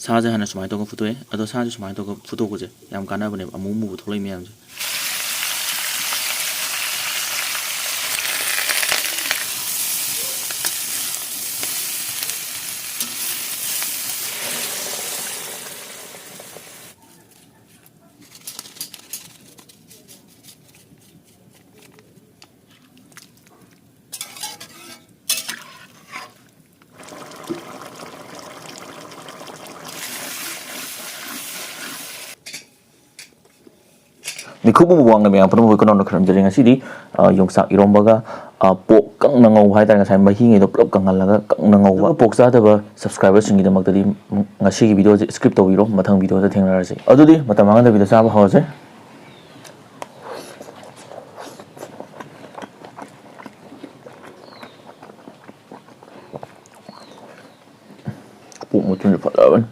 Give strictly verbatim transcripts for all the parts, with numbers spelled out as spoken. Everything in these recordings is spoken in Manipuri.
ꯁꯥꯁꯦ ꯍꯥꯟꯅ ꯁꯨꯃꯥꯏꯅ ꯇꯧꯔꯒ ꯐꯨꯠꯇꯣꯛꯑꯦ꯫ ꯑꯗꯣ ꯁꯥꯁꯦ ꯁꯨꯃꯥꯏꯅ ꯇꯧꯔꯒ ꯐꯨꯠꯇꯣꯛꯄꯁꯦ ꯌꯥꯝ ꯀꯥꯟꯅꯕꯅꯦꯕ, ꯑꯃꯨ ꯑꯃꯨꯕ ꯊꯣꯛꯂꯛꯏ ꯃꯌꯥꯝꯁꯦ꯫ ꯃꯤꯈꯨꯞ ꯎꯕ ꯋꯥꯡꯅ ꯃꯌꯥꯝ ꯄꯨꯝꯅꯃꯛ ꯀꯅꯥꯅ ꯈꯨꯔꯨꯝꯖꯔꯤ꯫ ꯉꯁꯤꯗꯤ, ꯑ, ꯌꯣꯡꯆꯥꯛ ꯏꯔꯣꯝꯕꯒ, ꯑ, ꯄꯣꯛ ꯀꯪꯅ ꯉꯧꯕ ꯍꯥꯏꯇꯥꯔꯦ, ꯉꯁꯥꯏ ꯃꯍꯤꯉꯩꯗꯣ ꯄꯨꯂꯞ ꯀꯪꯍꯜꯂꯒ ꯀꯪꯅ ꯉꯧꯕ꯫ ꯑꯗꯨꯒ ꯄꯣꯛ ꯆꯥꯗꯕ subscriberꯁꯤꯡꯒꯤꯗꯃꯛꯇꯗꯤ, ꯎꯝ, ꯉꯁꯤꯒꯤ videoꯁꯦ skip ꯇꯧꯕꯤꯔꯣ, ꯃꯊꯪ videoꯗ ꯊꯦꯡꯅꯔꯁꯤ꯫ ꯑꯗꯨꯗꯤ ꯃꯇꯝ ꯃꯥꯡꯍꯟꯗꯕꯤꯗ ꯆꯥꯕ ꯍꯧꯔꯁꯦ꯫ ꯄꯣꯛ ꯃꯇꯨꯝꯁꯦ ꯐꯖꯕꯅꯤ꯫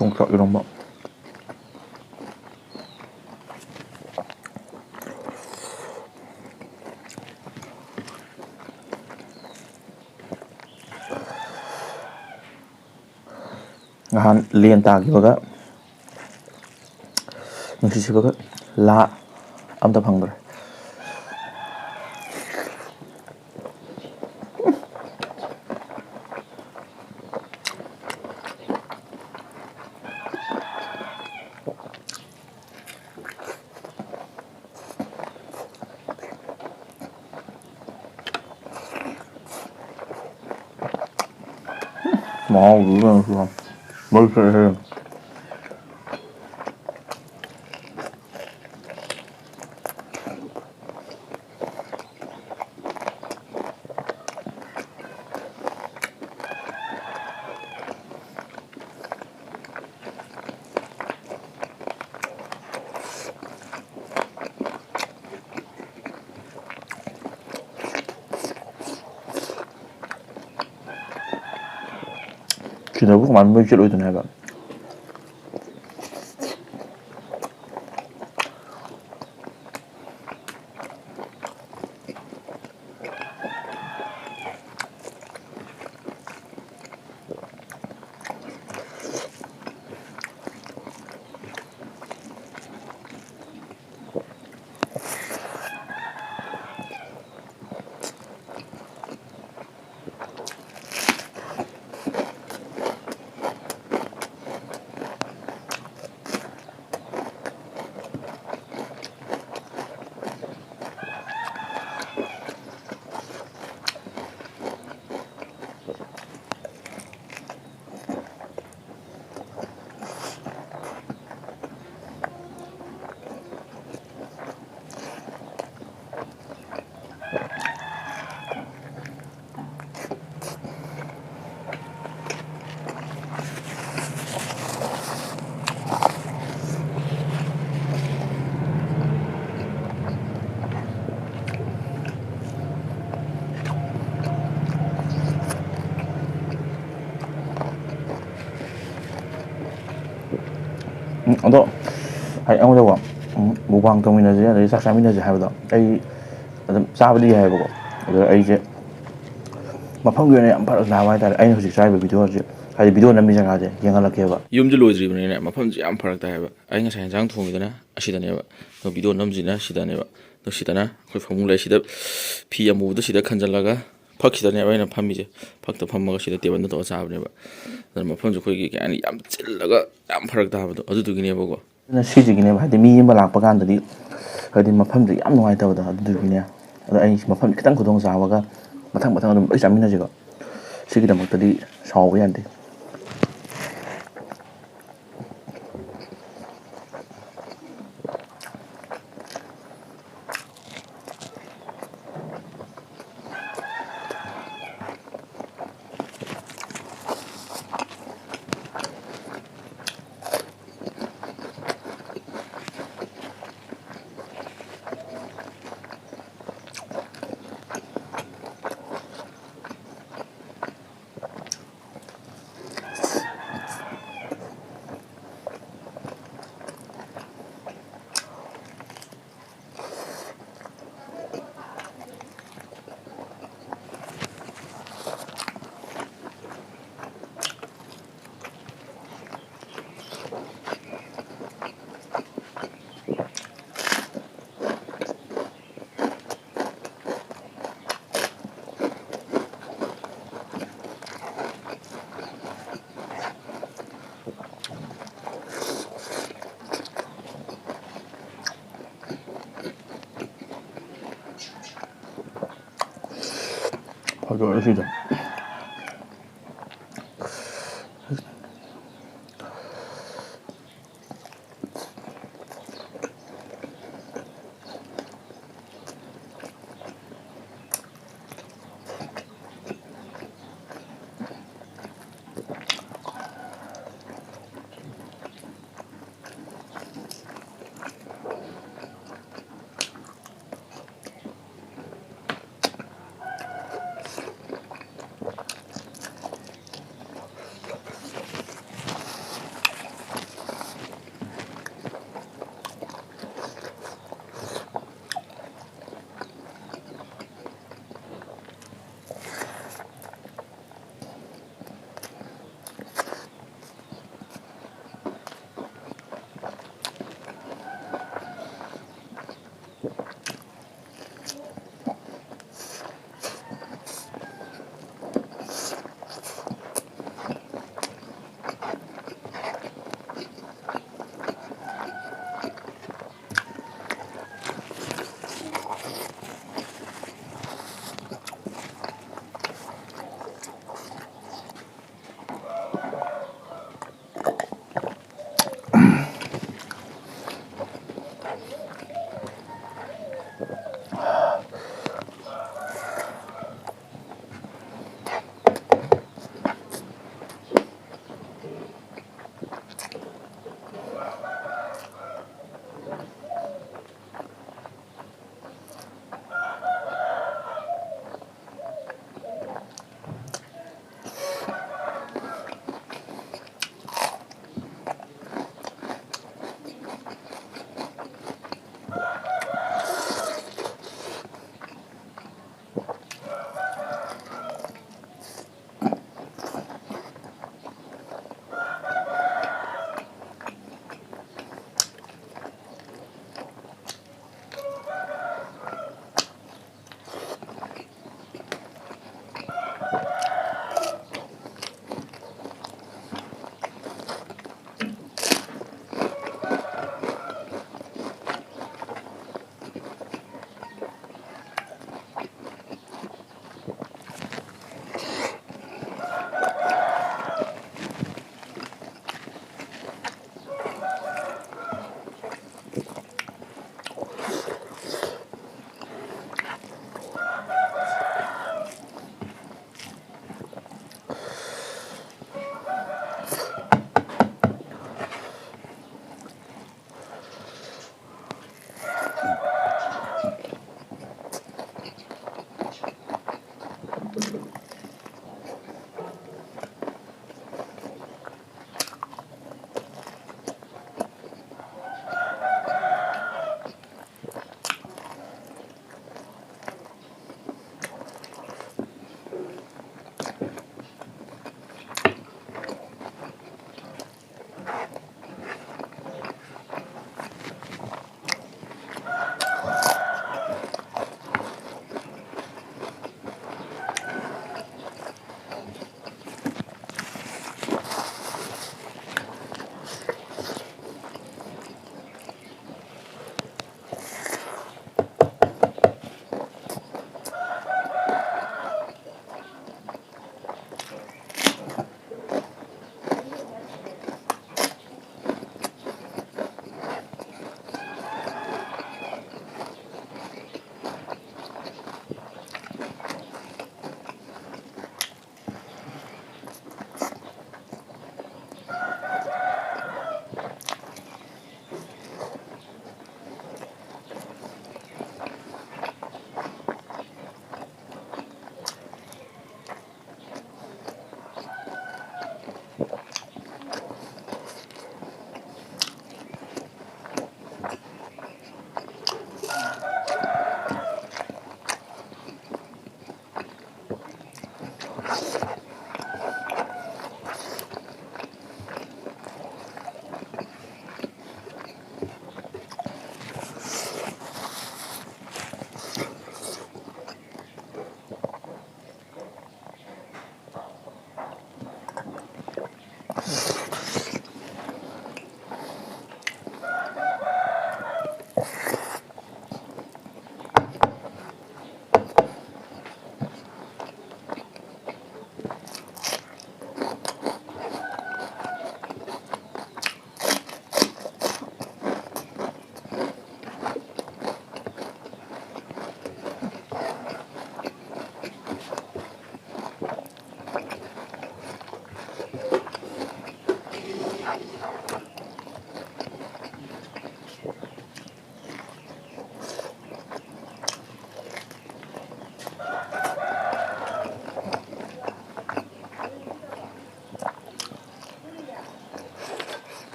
ꯌꯣꯡꯆꯥꯛ ꯏꯔꯣꯝꯕ꯫ ꯅꯍꯥꯟ ꯂꯦꯟ ꯇꯥꯈꯤꯕꯒ ꯅꯨꯡꯁꯤꯠ ꯁꯤꯠꯄꯒ ꯂꯥ ꯑꯝꯇ ꯐꯪꯗ꯭ꯔꯦ꯫ ꯃꯍꯥꯎꯗꯨꯗꯤ ꯀꯩꯅꯣ ꯁꯨꯔꯣ꯫ ꯃꯩ ꯁꯦ꯫ ꯁꯤꯗꯕꯨ ꯀꯃꯥꯏꯅ ꯃꯩ ꯆꯠꯂꯣꯏꯗꯣꯏꯅꯣ ꯍꯥꯏꯕ? ꯎꯝ, ꯑꯗꯣ ꯑꯩ ꯑꯩꯉꯣꯟꯗꯀꯣ, ꯎꯝ, mukbang ꯇꯧꯃꯤꯟꯅꯁꯦ, ꯑꯗꯩ ꯆꯥꯛ ꯆꯥꯃꯤꯟꯅꯁꯦ ꯍꯥꯏꯕꯗꯣ, ꯑꯩ ꯑꯗꯨꯝ ꯆꯥꯕꯗꯤ ꯌꯥꯏꯑꯕꯀꯣ, ꯑꯗꯣ ꯑꯩꯁꯦ ꯃꯐꯝꯒꯤ ꯑꯣꯏꯅ ꯌꯥꯝ ꯐꯔꯛ ꯇꯥꯕ ꯍꯥꯏꯇꯥꯔꯦ꯫ ꯑꯩꯅ ꯍꯧꯖꯤꯛ ꯆꯥꯔꯤꯕ videoꯁꯦ, ꯍꯥꯏꯗꯤ video ꯅꯝꯃꯤ ꯖꯒꯥꯁꯦ ꯌꯦꯡꯍꯜꯂꯛꯀꯦꯕ꯫ ꯌꯨꯝꯁꯦ ꯂꯣꯏꯗ꯭ꯔꯤꯕꯅꯤꯅ ꯃꯐꯝꯁꯦ ꯌꯥꯝ ꯐꯔꯛ ꯇꯥꯏꯌꯦꯕ꯫ ꯑꯩ ꯉꯁꯥꯏ ꯌꯦꯟꯖꯥꯡ ꯊꯣꯡꯉꯤꯗꯅ ꯑꯁꯤꯗꯅꯦꯕ, ꯑꯗꯣ video ꯅꯝꯁꯤꯅ ꯁꯤꯗꯅꯦꯕ꯫ ꯑꯗꯣ ꯁꯤꯗꯅ ꯑꯩꯈꯣꯏ ꯐꯃꯨꯡ ꯂꯩ, ꯁꯤꯗ ꯐꯤ ꯑꯃꯨꯕꯗꯣ ꯁꯤꯗ ꯈꯟꯖꯜꯂꯒ ꯐꯛꯁꯤꯗꯅꯦꯕ ꯑꯩꯅ ꯐꯝꯃꯤꯁꯦ꯫ ꯐꯛꯇ ꯐꯝꯃꯒ ꯁꯤꯗ tableꯗ ꯇꯧꯔꯒ ꯆꯥꯕꯅꯦꯕ꯫ ꯑꯗꯨꯅ ꯃꯐꯝꯁꯦ ꯑꯩꯈꯣꯏꯒꯤ ꯀꯩ ꯍꯥꯏꯅꯤ, ꯌꯥꯝ ꯆꯤꯜꯂꯒ ꯌꯥꯝ ꯐꯔꯛ ꯇꯥꯕꯗꯣ, ꯑꯗꯨꯗꯨꯒꯤꯅꯦꯕꯀꯣ꯫ ꯑꯗꯨꯅ ꯁꯤꯁꯤꯒꯤꯅꯦꯕ, ꯍꯥꯏꯗꯤ ꯃꯤ ꯑꯃ ꯂꯥꯛꯄ ꯀꯥꯟꯗꯗꯤ, ꯍꯥꯏꯗꯤ ꯃꯐꯝꯗꯨ ꯌꯥꯝ ꯅꯨꯡꯉꯥꯏꯇꯕꯗꯣ, ꯑꯗꯨꯗꯨꯒꯤꯅꯦ꯫ ꯑꯗꯣ ꯑꯩ ꯃꯐꯝ ꯈꯤꯇꯪ ꯈꯨꯗꯣꯡ ꯆꯥꯕꯒ ꯃꯊꯪ ꯃꯊꯪ ꯑꯗꯨꯝ ꯂꯣꯏ ꯆꯥꯃꯤꯟꯅꯁꯤꯀꯣ꯫ ꯁꯤꯒꯤꯗꯃꯛꯇꯗꯤ ꯁꯥꯎꯕ ꯌꯥꯗꯦ꯫ ꯐꯖꯔꯦ ꯁꯤꯗ꯫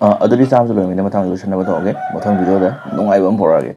ꯑ, ꯑꯗꯨꯗꯤ ꯆꯥꯕꯁꯨ ꯂꯣꯏꯔꯕꯅꯤꯅ ꯃꯊꯪ ꯂꯣꯏꯁꯤꯟꯅꯕ ꯇꯧꯔꯒꯦ꯫ ꯃꯊꯪ video ꯗ ꯅꯨꯡꯉꯥꯏꯕ ꯑꯃ ꯄꯨꯔꯛꯑꯒꯦ꯫